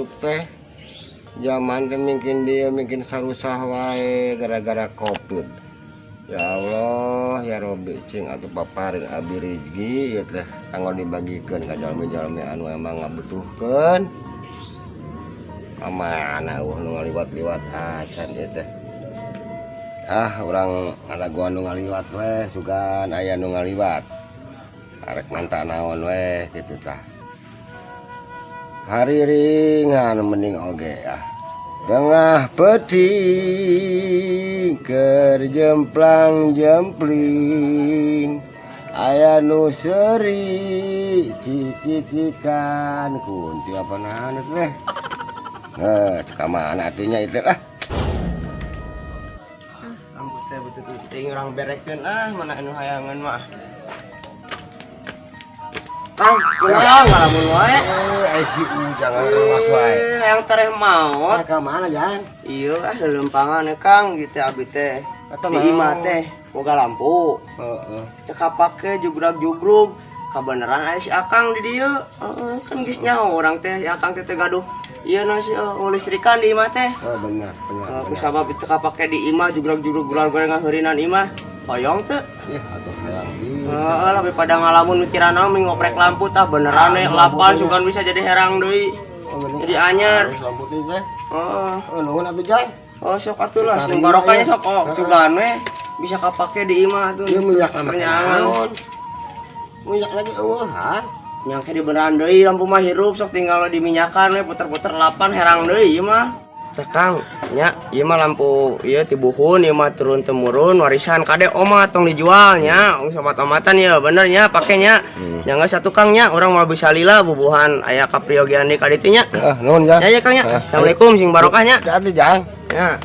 Hirup teh. Zaman teh mungkin dia mungkin sarusah wae gara-gara Covid. Ya Allah, ya Robbi, cing atuh paparin abi rezeki ieu teh kanggo dibagikeun ka jalmi-jalmi anu emang ngabutuhkeun. Ka mana euweuh nu ngaliwat-liwat acan ieu teh. Ah, urang ngadagoan nu ngaliwat we, sugan aya nu ngaliwat. Arek manta naon we kitu tah. Hariringan mending oge ah. Tengah peuting keur jemplang-jempling aya nu seuri cicicikan kunti apa naon teh. Heh, cek ka mana artinya itu ah. Rambut teh betul ting urang berekeun ah, mana anu hayangan mah. Kang, kunaon ngalamun wae? Eh, si Ujang rewas wae. Eh, hayang tereh maot. Ka mana, Jang? Iya ah, lelempangan ya Kang gitu abi teh. Eta Di imah teh boga lampu. Heeh. Cek kapake jugrag-jugrug. Kabeneran aya si Akang di dieu. Heeh, kan geus nyaho urang teh si Akang teh teh gaduh ieu na si listrikan di imah teh. Oh, benar, benar. Ku Benar. sabab itu kapake di imah jugrag-jugrug gular goreng ngaheurinan imah. Hoyong teu? Ya, atuh hayang bisa. Heeh lah, daripada ngalamun mikiran naon ngoprek lampu tah beneran we lapan sugan bisa jadi herang deui. Oh, bener. Jadi anyar. Harus lampu teh teh. Heeh. Oh, nuhun atuh, Jang. Oh, sok atuh lah, sing Tarima, barokahnya ya. sok oh, sugan we bisa kapake di imah tuh. Ieu minyak lama Pernyangan. naon? Minyak lagi eueuh, ha? Nyangke di beneran deui lampu mah hirup sok tinggal diminyakan we puter-puter lapan herang deui ieu mah. Teh Kang, nya ieu mah lampu ieu ti buhun ieu mah turun temurun warisan kade oma tong dijual nya, somat-omatan ya bener nya pake nya. Nya geus satu Kang nya, urang mah bisa lila bubuhan aya kapriogian deui ka ditu nya. Heeh, nuhun, Jang. Ya ya Kang nya. Assalamualaikum sing barokah nya. Hati-hati, Jang. Ya.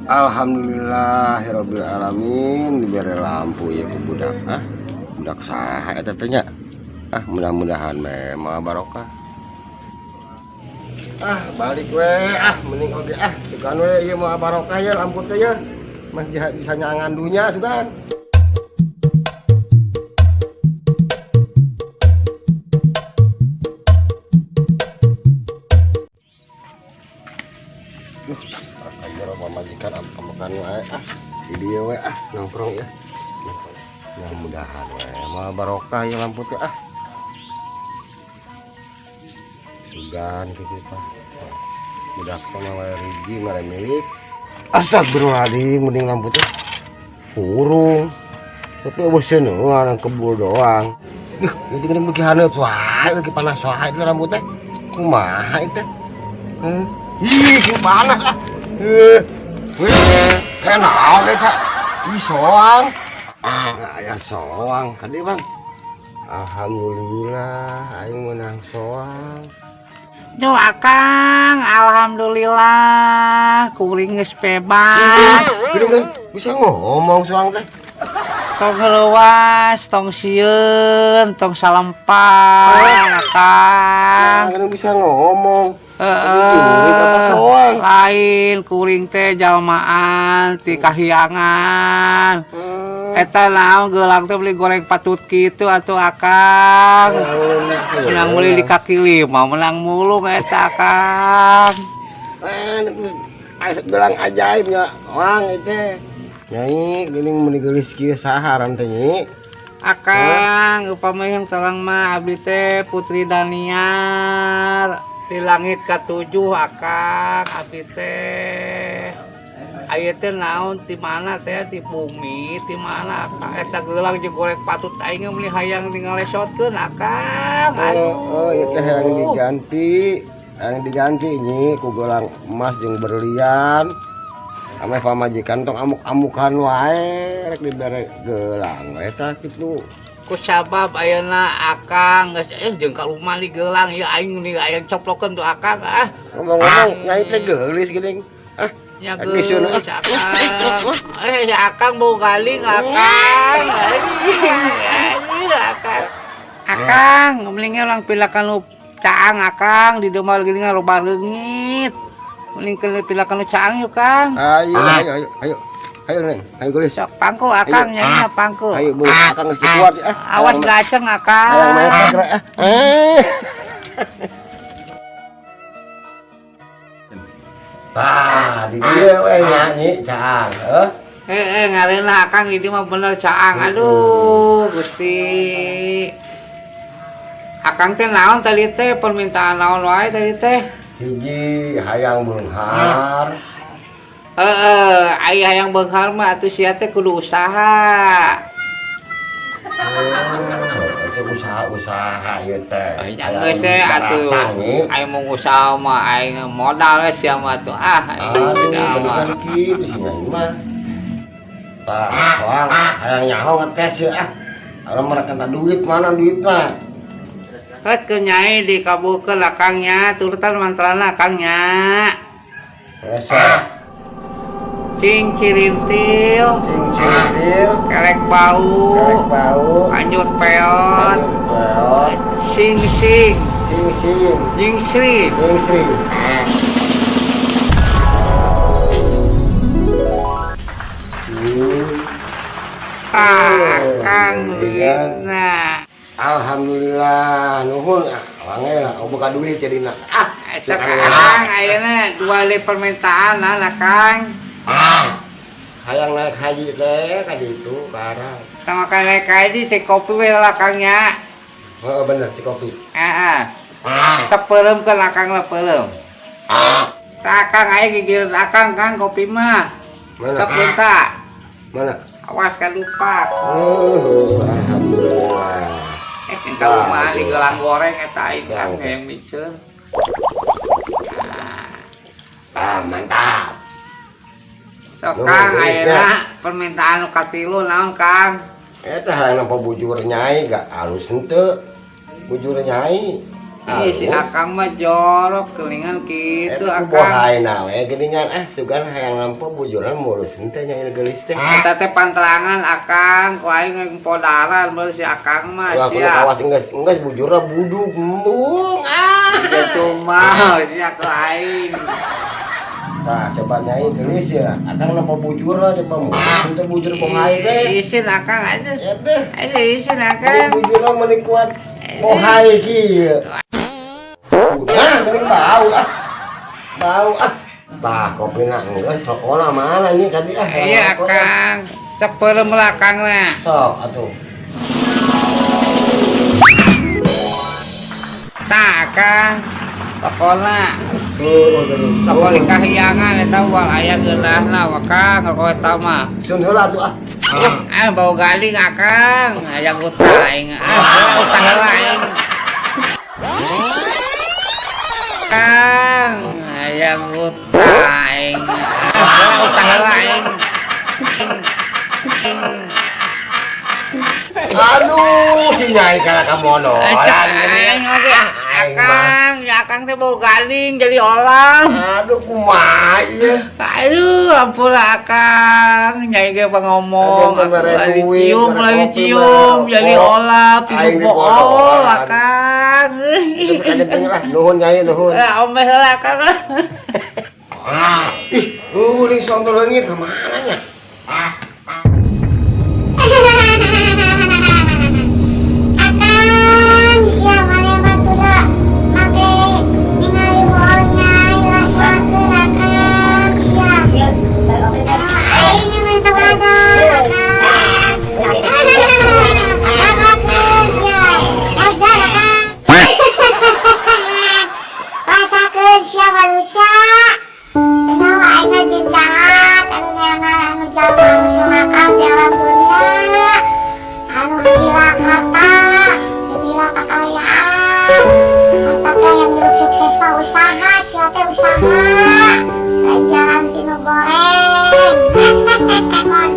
Alhamdulillahirabbil alamin dibere lampu ya ku budak ah. Budak saha eta teh nya? Ah, mudah-mudahan mah barokah. Ah, balik we ah, mending oge ah, sugan we ieu mah barokah ya lampu teh ya. Masih bisa nyangan dunya sugan. Duh, aja pamajikan ambekan wae ah. Di dieu we ah nongkrong ya. Mudah-mudahan we mah barokah ya lampu teh ah. Sugan kitu tah. Budak teh mah wae riji mere milik. Astagfirullahaladzim, mending lampu teh hurung. Tapi eueuh seuneun kebul doang. Duh, ieu teh geuning beuki haneut wae, beuki panas wae teh lampu teh. Kumaha ieu teh? Heuh. Ih, sing panas ah. Heuh. Weh, naon eta? Ih, soang. Ah, aya soang kadi, Bang. Alhamdulillah, aing meunang soang. Duh, Akang, alhamdulillah, kuring geus bebas. Geuning kan bisa ngomong soang teh. Tong ngeluas, tong sieun, tong salempang, Akang. Nah, bisa ngomong. Heeh. Apa soang? Lain kuring teh jalmaan ti kahiangan. Eta naon gelang teh beli goreng patut kitu atuh Akang. Menang meuli di kaki lima, menang mulung eta Akang. Eh, gelang ajaib nya soang itu. Nyai geuning meuni geulis kieu saha aran teh nyi? Akang, upami yang terang mah abdi teh Putri Daniar di langit katujuh Akang abdi teh. Aya teh naon ti mana teh ti bumi ti mana Akang eta gelang jeung goreng patut aing meuli hayang dingalesotkeun Akang. Oh, oh, ieu teh hayang diganti. Hayang diganti nyi ku gelang emas jeung berlian. Ameh pamajikan tong amuk-amukan wae rek dibere gelang wae tah kitu. Ku sabab ayeuna Akang geus jeung ka rumah di gelang ieu aing ni aya coplokeun tuh Akang ah. Ngomong-ngomong nyai teh geulis geuning. Ah, Nya geulis geulis Akang. Si Akang bau galing Akang. Akang. Akang, mending urang pilakan nu caang Akang di dieu mah geuning loba reungit. Mending ke pilakan nu caang yuk Kang. Ayo, ayo, ayo, ayo. Ayo Neng, ayo geulis. Sok pangku Akang nyanyinya pangku. Ayo bu, Akang geus kuat ah. Awas gaceng Akang. Hayang main gerak ah. Eh. Tah, di dieu we nyanyi caang, heuh. Eh, ngareunah Akang, ini mah bener caang. Aduh, Gusti. Akang teh naon tadi teh, permintaan naon wae tadi teh? Hiji, hayang beunghar. Heeh, aya hayang beunghar mah atuh sia teh kudu usaha. Oh, itu usaha-usaha ieu teh. Geus teh atuh. Aing mau usaha mah aing modal we sia mah atuh. Ah, aing Aduh, modal mah. bener kitu sih nyai mah. Tah, soal hayang nyaho ngetes ya ah. Kalau mereka duit, mana duitna? Rek ke nyai dikabulkeun akangnya, turutan mantrana akangnya. Resa. Cing cirintil, Cing cirintil, kelek bau, kelek bau, kanjut peot, kanjut peot, sing sing, sing sing, jing sri. Jing sri. Ah, Kang Oh, duitna. Alhamdulillah, nuhun ah, wange aku buka duit jadina. Ah, Sok Kang, ayeuna dua li permintaan lah Kang. Hayang naik haji teh ka ditu ka Arab. Sama naik haji cek kopi we lah Kang nya. Heeh, bener si kopi. Heeh. Sapeureumkeun Akang lah peureum. Tah Akang, aya gigir Akang Kang kopi mah. Mana? Sapeunta. Mana? Awas kalupak. Oh, alhamdulillah. Eh, kalau mah di gelang goreng eta aing Kang Bang. yang miceun. Ah, mantap. Sok Nuhun, Kang, geus, ayeuna ya. permintaan nu katilu naon Kang? Eta hayang nampa bujur nyai gak halus henteu. Bujur nyai. Ih, si Akang mah jorok kelingan kitu Eta ku Akang. bohaina we geuningan ah, sugan hayang nampa bujuran mulus henteu nyai geulis teh. Eta teh pantrangan Akang, ku aing podaran baru si Akang mah Wah, kudu sia. kawas enggeus enggeus bujurna buduk embung ah. Cuma sia ku aing. Tah, coba nyai geulis ya. Akang nampa bujurna coba mulus henteu bujur bohai teh. Isin Akang aja. Eta Aja isin ini Akang. bujurna meuni kuat bohai kieu. Nah, mending bau ah. Bau ah. Tah, kopina enggeus, rokona mana ini tadi ah? Iya Rokok, ah. Akang, sapeureum lah Akang na. Sok atuh. Tah Akang, rokona. Oh, Rokok di kahyangan eta moal aya geunahna wa Kang, rokok eta mah. Sun heula atuh ah. Ah, bau galing Akang, hayang utah aing. Ah, utah heula aing. Kang, hayang utah aing. Ah, utah heula aing. Aduh, si nyai kana kamono. Aing oge Aing mah. Akang, ya Akang teh bau galing jadi olam. Aduh, kumaha ieu? Aduh, ampun Akang, nyai ge pangomong, Aduh, mere lagi duit, cium, mere lagi kopi, cium, mere jadi rokok. olap, Aing tilu bool, dibodohan. Akang. Itu kan lah, nuhun nyai, nuhun. Eh, omeh heula Akang. Ih, guling soang leungit ka mana nya? Akang, siapa yang bantu make ningali bolnya rasakeun Akang siap. Aing minta wadon Akang. Rasakeun siap. Ajar Akang. Rasakeun siap manusia. Nyawa aing jin jahat anu neangan anu jalma anu sorakan di alam dunia. Anu gila harta, gila kekayaan. Mantap yang hidup sukses mah usaha, sia teh usaha. Lain jalan tinu goreng. Mon.